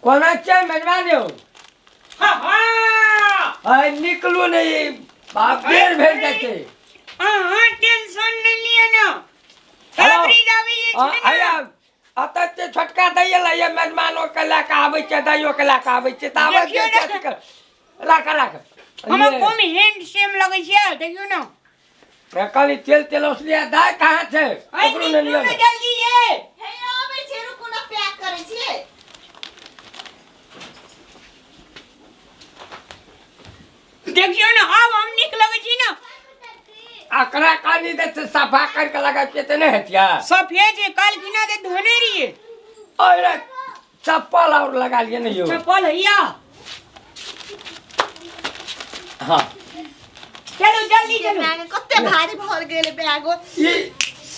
कोना छै मेजबान यौ? आइ निकलू ने, ई बाप देर भेल जाइ छै। अहाँ टेंशन नहि लिअ ने। हेलो। खबरी जाबी जे छै ने। आया अतऽ छै छोटका दैये ला ये मेजबानो के लए कऽ आबै छै, दैयो के लए कऽ आबै छै, तऽ आबै देखियौ छै। ने। राख राख। हमर कोन हैंड सेम लगै छै, देखियौ ने। कहली तेल तेल औसलिया दाय कहाँ छै? अइ ओकरो ने निकलू लिअ ने ने। जल्दी ये। हे आबै छै, रुकू ने, पैक करै छियै। देखियौ ने, आब हम नीक लगै छी ने? अकरा कानी दे छै, सफा करके लगा छियै तऽ नहि हेतिया? सफेद छै, काल किना दे धोने रहिए। अरे चप्पल और लगा लिए ने यौ। चप्पल हैया। हाँ। चलू जल्दी चलू। बैग कते भारी भर गेल बैग। ई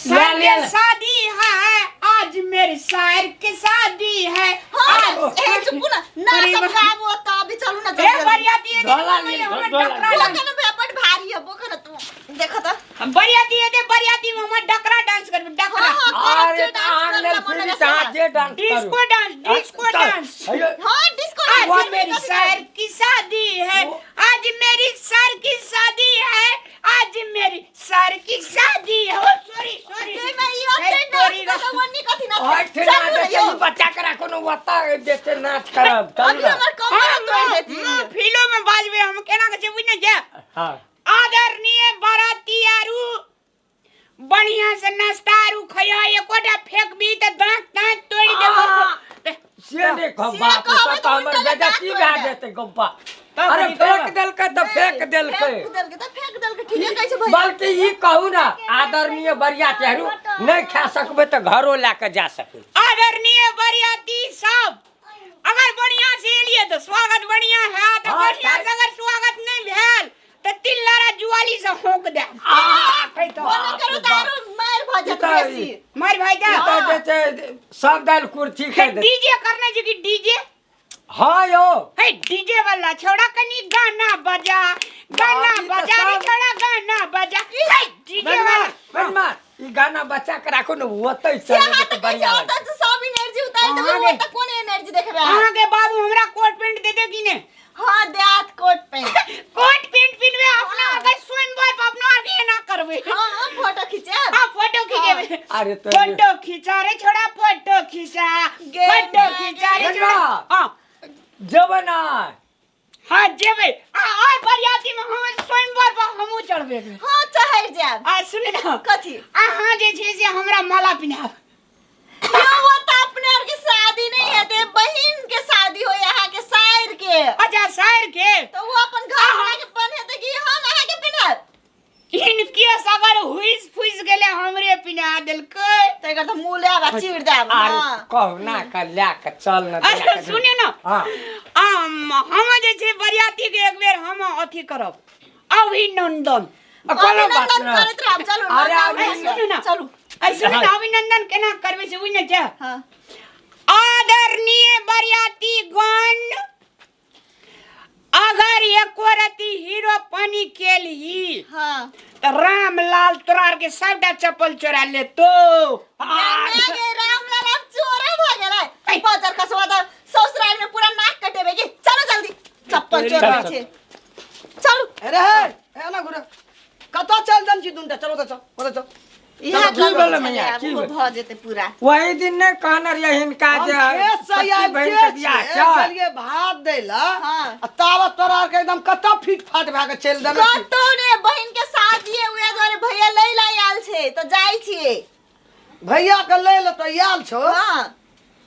ले सर लिअ के ने। शादी है आज, मेरे सर के शादी है। हाँ आज ए चुप ना ना। अरे सब वाह। गाबो त अभी, चलू ना ए जल्दी। बरियाती है। ढोला लिअ, ढोला। बोका ना भैया, बड़ भारी है, बोका ना तू देख त। बरियाती है, बरियाती में हमर डकरा डांस करबे, डकरा। हाँ, हाँ। अरे करब जे तऽ डांस अहाँ करब लेल मन फ्री लगा तऽ अहाँ से। जे डांस करू। डिस्को डांस, डिस्को चल, डांस। हैयो, हाँ, डिस्को आज डांस। मेरी सर की शादी है, आज मेरी सर की शादी है, आज मेरी सर की शादी है। ओ सॉरी सॉरी। के मैं ई ओते डांस करब, ओनी कथी ना। ओहि ठिना चलू जे ने छै यौ। ई बच्चा के राखू ने ओतऽ जे छै नाच करब, चलू अभी ने। हमर कमर तोड़ देती। फिलो में बाजबे हम केना के छै बुझने छै? हाँ। आदरणीय बाराती आरू बढ़िया से नाश्ता आरू खइहा, एकोटा फेंकबी त दांत दांत तोड़ि देबो। से नहि कहब से बाप रे, कहबै सब तऽ हमर उल्टा बेजती दाँत भए तोड़ि जेतै गप्पा। तब अरे की फेंक कहब? देलकै तऽ फेंक देलकै। फेंक देलकै तऽ फेंक देलकै, ठीके कहै छै भैया। बल्कि ई कहू ने आदरणीय बरियाती हरू, नहि खा सकबै तऽ घरो लए कऽ जा सकै। आदरणीय बरियाती सब, अगर बढ़िया से एलिए तऽ स्वागत बढ़िया है तऽ बढ़िया से अगर स्वागत नहीं भेल तऽ तीन लारा जुआली से होंक दे। बोले करू तऽ आरो मारि भऽ जायत बेसी। मार भाई ई जा। तऽ जे छै सब दालि कुर्सी कहि देतै। डीजे करने छै कि डीजे? हाँ यौ। हे डीजे वाला छोड़ा, कनी गाना बजा, गाना ई तऽ बजा रे। छोड़ा गाना बजा, हे डीजे वाला। बदमाश, ई गाना बच्चा के राखू ने, ओतै से चलेबै अहाँ तऽ तऽ कहै बढ़िया छै लागत। ओतऽ से सब एनर्जी उतारि देबै। अहाँके- ओतऽ कोन एनर्जी देखबै अहाँ? अहाँ के बाबू हमरा कोट पैंट दे दे कि ने? हाँ, देत कोट पैंट। कोट पैंट पिनबे अपना आगे स्वयंवर पर, अपना आगे एना करबे। हाँ हाँ, फोटो खींचे। हाँ, फोटो खींचेबे। अरे तो फोटो खींचा रे छोड़ा, फोटो खींचा। गे फोटो गे खींचा रे गे। छोड़ा। हाँ। जेबै ना? हाँ जेबै। आ आ बरियाती में हम स्वयंवर पर हमहूँ चढ़बे। हाँ, चढ़ि जायब। आ सुन ना। कथी? अहाँ जे छै से हमरा माला पिन्हाब। यौ, वो तऽ अपने आर के शादी नहीं हेतै, बहिन के शादी होय अहाँ के साइर के। अच्छा, साइर के। तऽ वो अपन घर वाला के पहिनेतै कि हम अहाँ के पहिनायब? इनकेस अगर हुइस फुइस गेलै, हमरे पिन्हा देलकै। तऽ एकर तऽ मुँह लेब आ चीर देब। अरे हाँ। कहुना के लए के चल ने। अच्छा सुनियो ने। हाँ। आम, हम जे छै बरियाती के एक बेर हम अथी करब अभिनंदन। आ, कोनो बात अभिनंदन नहि। करैत रहब, चलू। अरे नंदन, अभिनंदन। सुनू ने। चलू। ऐ सुनू ने, अभिनंदन केना करबै से बुझने छै? हाँ। आदरणीय बरियाती गण, अगर एको रति हीरो पानी केलही तऽ रामलाल तोरा आर के सबटा चप्पल चोरा लेतो। गे रामलाल अब चोरा भऽ गेलै। बजर खसवा तऽ ससुराल में पूरा नाक कटेबे के। चलो जल्दी, चप्पल चल, चोरा चल। छै, चलू। अरे हे ए ना घुरे, कतऽ चल जन छी दुनटा? चलो तऽ चल, ओतऽ चल। इएह की भेलै मैया, की ओहो भेलै? भऽ जेतै पूरा। वही दिन नहि कहने रहियै हिनका हम जे खेत से छोटकी आबिते बहिन के बियाह छियै, छै। गेलियै भात दै लए हाँ। आ तावत तोरा आरके एकदम कतऽ फिट फाट भए कऽ चलि देने छी। कतौ ने, बहिन के शादी है, उहे दुआरे भैया लै ला आयल छै तऽ जाइ छियै। भैया के लै लए तऽ आयल छौ? हाँ।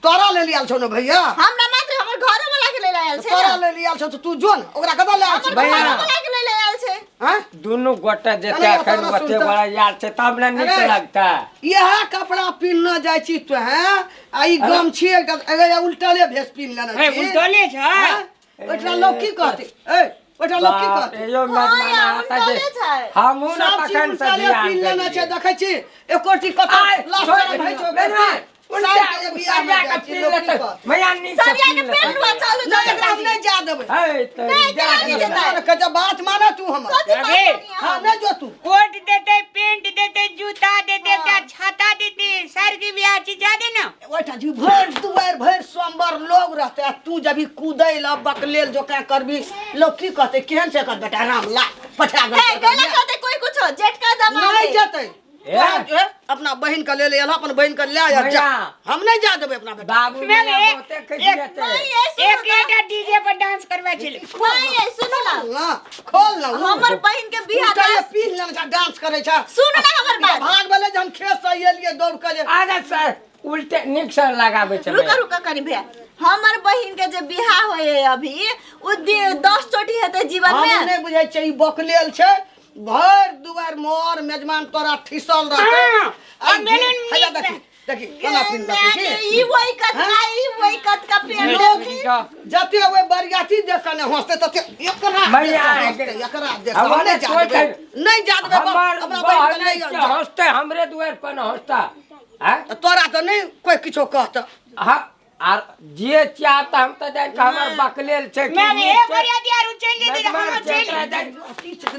तोरा लेल आयल छौ ने भैया? हमरा मात्र हमर घरो वाला के लै ला आयल छै तोरा ने। लेल आयल छौ तऽ तू जो ने, ओकरा कतऽ लए आयल छी? हमर भैया। घरो वाला के लै ला आयल छै। आँय? दुनू गोटे जेतै। अरे, एखन ओतना ओते सुनता। बड़ा यार छै तब ने नीक अरे। लगतै। इएह कपड़ा पिन्हने जाइ छी तो हैं आ ई गमछी एकटा उल्टले भेष पिन्ह लेने हे छी। उल्टले छै। आँय? ओहिठिना लोक की कहतै? ए ओहिठिना लोक की बाप कहतै? रे, यौ हाँ, मेजबान यार, अहाँ तऽ जे उल्टले छै। हमहूँ ने सब चीज तखन से उल्टले ध्यान पिन्ह लेने छै। देलियै। देखै छी एको चीज कतऽ आइ, लास्ट छोड़ि चरण होइ छै ओकर। मेजबान, उल्टा सार के बियाह में सरिया जाइ के छी, पीन लोग की लेतै कहतै? मैया नीक से सरिया के पीन पेन लुआ लेतै चलू नहि जाओ एकरा हम नहि जा देबै है तऽ नहि, जा केना नहि दियौ। जेतै? कहै छै, बात माना तू हमर कथी बात अरे, मानिए हाँ हम? नहि जो तू कोट देते पेंट देते जूता देते एकटा छाता देते सर के बियाह छी जा दे ना ओहिठाम जी भरि दुआरि भरि सोमवार लोग रहते आ तू जब कूदै ल बकलेल जोका करबी लोग की कहते केहन छै एकर बेटा रामलाल पठा ए, गला गेल कहते कोई कुछ जेठ का जमा नहीं जेतै ए? तोरा जो है, अपना बहिन के ले ले एलह, अपन बहिन के ले आ जा भैया। हम नहीं जा देबै अपना बेटा बाबू मैं मैया एक- बहुते खसि एक- जेतै नहीं ये सुनो एक एकटा डीजे पर डांस करवा छले नहीं ये सुनो ना ना खोल ना उ। हमर बहिन के बियाह उल्टा ये दस पीन लेने छै डांस करै छै सुनो ना हमर बात भाग भेलै जे हम खेत से एलियै दौड़ के जे अरे सर उल्टे नीक से लगाबै छै रुका रुका कनी भैया हमर बहिन के जे बियाह होय अभी उ 10 चोटी हेतै जीवन हम में नहि बुझै छियै ई बकलेल छै भरि दुआरि मोर मेजमान तोरा ठिसल रहतै हाँ, आ और मेलन हैया नीक देखी देखी कोना पिन गे, देखी ई वही कत का ई वही कत का पेड़ लोग देखी जते ओहि बरियाती देख के नहि हँसतै तते एकरा भैया, देख के हँसतै, एकरा देख के। हम हमरे नहि जा देबै नहि जा देबै हमर अपना बहिन के बहन नहि से हँसतै हमरे दुआरि पर न हँसता आँय? तोरा तऽ नहि कोइ किछो कहतऽ हाँ आर जे चाह तऽ हम तऽ जानि कऽ हमर बकलेल छै कि मैं नीक ए छै। बढ़िया दिया रू चल जेते मेजबान हम छै, चल एकरा जानि-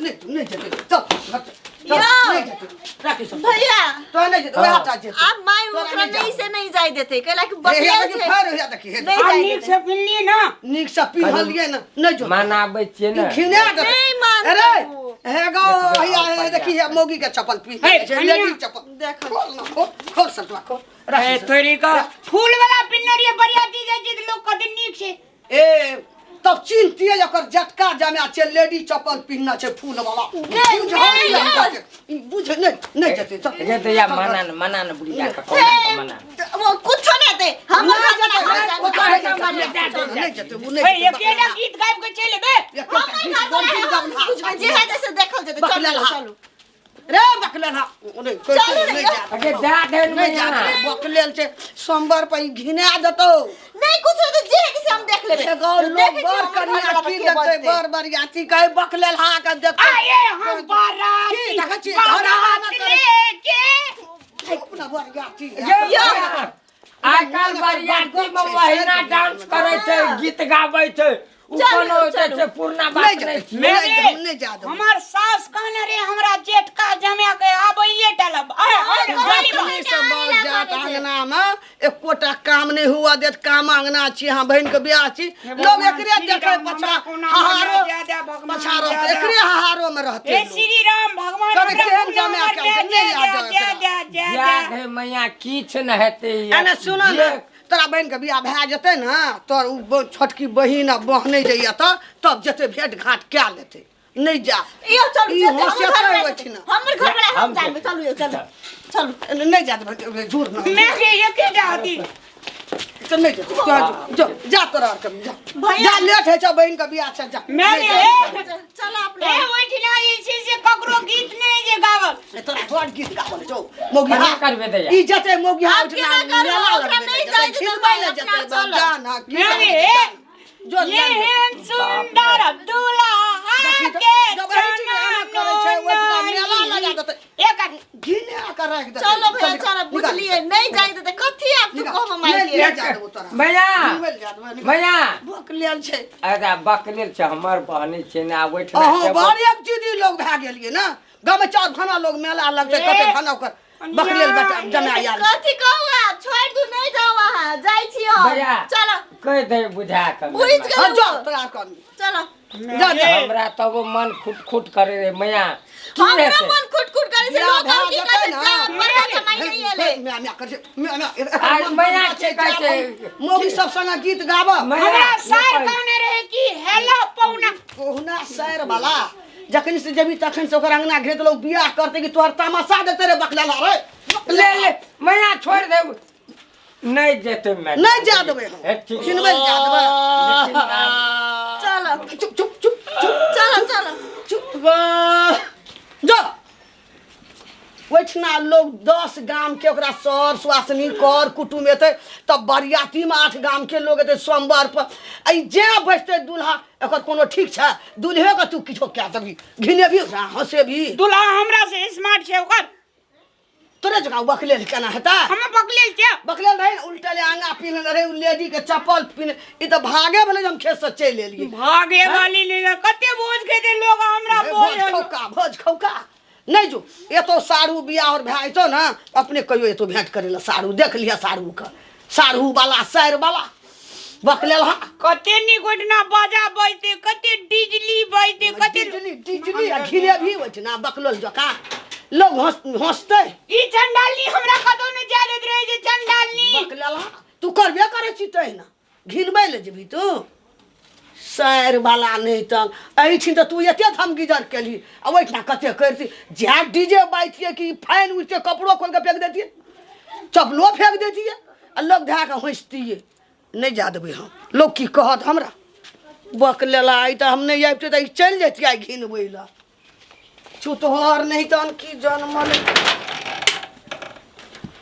नहि नहि जेतै चल चल, यौ। नहि जेतै राखी सब भैया तो नहि जेतै ओएह टा जेतै अब माय तोरा ओकरा नहि जा नहीं से नहीं जाय देते कैला कि हे, हे, बकलेल देखी, छै फेर होइया देखी, हे, नहीं आ जाय नीक देते से पिनली ना नीक से पिन्हलियै ने नहि जो मनाबै छियै ने घिना दे नहीं मानतौ। अरे हे गो हैया हे देखी हे मौगी के चप्पल पी हे, छै कनिया। लेडीज चप्पल देखो। खोल ना खोल खोल सटवा खोल ए राखी सब। तोरी का फूल वाला पिनने रहिए बढ़िया दी जाय छै तऽ लोग कहते नीक छै ए तब चिन्हतियै ओकर जटका जमा छै लेडीज चप्पल पिन्हना छै फूल वाला बुझल गे, नहि बुझ नहि नहि जेतै चल। गे दैया मना न मना न बुढ़िया के कहुना के मना न। वो कुछो नहीं दे हमर नहि घर वाला जेतै, हम ओ जाने। तऽ नहि जेतै, नहि जेतै, ओ नहि ए जेतै, एकेटा गीत गाबि के चलि एबै एकेटा हमर गीत घर वाला गाबि हम गाबि बुझबै जे है जैसे देखल जेतै चलू बकलेल हा। चलू रे बकलेल हा। ओ नहि, कोइ- चलू कोइ रे, नहि यौ। जा अगे जा दे नहि मैया जा देबै, बकलेल छै सोमवार पर ई घिना देतौ नहीं कुछ तो जे है से हम देख लेबै हे गौ लोग देखै छियै बड़ हमर घर कनिया वाला की के देखतै बजतै। बड़ बरियाती कहै बकलेल हा के देखतै आए हम बारात की देखै छी, घर बारात आना करै। लेके अपना बरियाती गे मैया, आइ काल्हि बरियाती में ओहिना डांस करै छै गीत गाबै छै उ चलू, कोनो जे चलू। छै पुरना बात नहि नहि जेतै। छियै नहि, हम नहि जा देबै। हमर सास कहने रे हमरा जेठका जमा के आबैये टलब आय आय कहली जखनी से बड़ जात अंगना में एकोटा काम नहीं हुआ देत काम अंगना छी अहाँ बहिन के बियाह छी लोग एकरे देखे पछा हाहारो पछा रहते एकरे हाहारो में रहते हे लोग। श्री राम भगवान कभी हमरा केहन कोना जमा मर कयल जा छै, नहि जा आ जाओ जा एकरा। जा जा जा जा दे मैया किछु न हेतै एने सुन ने तोरा बहिन के बियाह भए जेतै ने तोर उ छोटकी बहिन आ बहनै जइया तऽ तब जेतै भेंट घाट कए लेतै नहि जा यो चलू ई चलू, हमर होशियार घर वाला होइ छै ने। हमर घर वाला हम हम जानबै चलू यो चलू चलू नहि जा देबै झूठ न मैं के एकेटा अथी चल नहि जेतै तोरा जो जा तोरा आर के जा भैया। जा लेट होइ छै बहिन के बियाह छै जा मैं नहि ए जा। चलो आप ए ओइठिना जे छै से ककरो गीत नहि जे गावल ए, तोरा बड़ गीत गावल छौ मौगी केना करबै दैया? ई जेतै मौगी आब ओहिठिना केना करबै? मेला ओकरा लगबै नहि जेतै, जाइ देतै, खिलबै लए अपना जेतै चलऽ। जा ना की मैं करबै, ए जा। जो एहन सुंदर दुल्हा देखी तऽ, के जब एहिठिना एना करै छै, ओहिठिना मेला लगा देतै। एक घिना कऽ राखि देतै। चलो भैया चल, चलो निकाल, बुझलिए नहीं जाय देते कथी आब तू निकाल। कहम माय नहि, के नहि जा देबौ तोरा। मैया घुमै लए जा देबौ, निकाल। मैया बकलेल छै अरे बकलेल छै हमर बहनी छै ने आब ओहिठिना अहाँ जेबो। बड़ एक चीज लोग भए गेलियै ने गाँवमे चार भाना लोग मेला लगतै कते भाना ओकर बकलेल बेटा जमा आयल छै। कथी कहू आप छोड़ दू नहीं जाओ वहाँ जाय छी हम भैया। चलो कहि दे बुझा कऽ बुझि गेलहुँ। हाँ, जाओ तोरा आर कऽ चलो जा जा हमरा तब मन खुट खुट करे रे मैया की हमरा हेतै मन खुट खुट करे छै बियाह लोग भए और की जेतै कहते ने। जा बड़का जमाई नहीं एले म्या म्या करै छै, म्या म्या। आज मैया के कहै छै मौगी सब संगे गीत गाबऽ मैया, हमरा सार नहि कहने रहे कि हेलो पौना कोहुना सैर वाला जखन से जेबी तखन से ओकर अंगना घेर देलौ बियाह करते कि तोहर तमाशा देते रे बकलेला रे ले ले मैया छोड़ दे नहीं जेतै मैं नहीं जा देबै हम हे, ठीक चिन्हबै लए जा देबै लेकिन आब चलो चुप चुप चुप चुप चलो चलो चुप जा ओहिठिना लोग 10 गाम के ओकरा सर सुवासिनी कर कुटुम एतै तब बरियातीमे 8 गाम के लोग एतै सोमवार पर आ ई जे बैसतै दूल्हा एकर कोनो ठीक छै दूल्हे के तू किछो कए देबही घिनेबही ओकरा हँसेबही दूल्हा हमरा से स्मार्ट छै ओकर तोरे जकाँ बकलेल केना हेतै? हम बकलेल छियै। बकलेल रहै ने, उल्टले आंगा पिन्हने रहै, उ लेडी के चप्पल पिन्ह, ई तऽ भागे भेलै जे हम खेत से चलि एलियै। भागे वाली ले कते बोझ खेते लोग हमरा भोज बोझ खौका, भोज खौका नहि जो। एतो सारू बियाह और भए जेतौ ने, अपने कहियो एतो भेंट करै लए। सारू देख लिह, सारू के, सारू वाला सारि वाला बकलेल। हा, कते नीक ओहिठिना बाजा बजते, कते डिजली बजते, कते डिजली डिजली आ घिले भी होइ छै ने। बकलोल जकाँ लोग हंस हंसतै। ई चंडालनी हमरा कतौ नहि जाय दैत रहै छै, चंडालनी। बकलेल, हा, तू करबे करै छी तहिना घिनबै लए जेबही तू सारि वाला। नहि तऽ एहिठिन तऽ तू एते धमगिजर केलही आ ओहिठिना कते करिती? जए डीजे बाजितियै कि फैन उठिते, कपड़ो खोलि कऽ फेंक दैतियै, चप्पलो फेंक दैतियै आ लोग धए कऽ हँसतियै। नहि जा देबै हम, लोग की कहत हमरा? बक लेला। आइ तऽ हम नहि आबिते तऽ ई चलि जैतियै घिनबै लए। छुतहर नहि तहन की जनमल।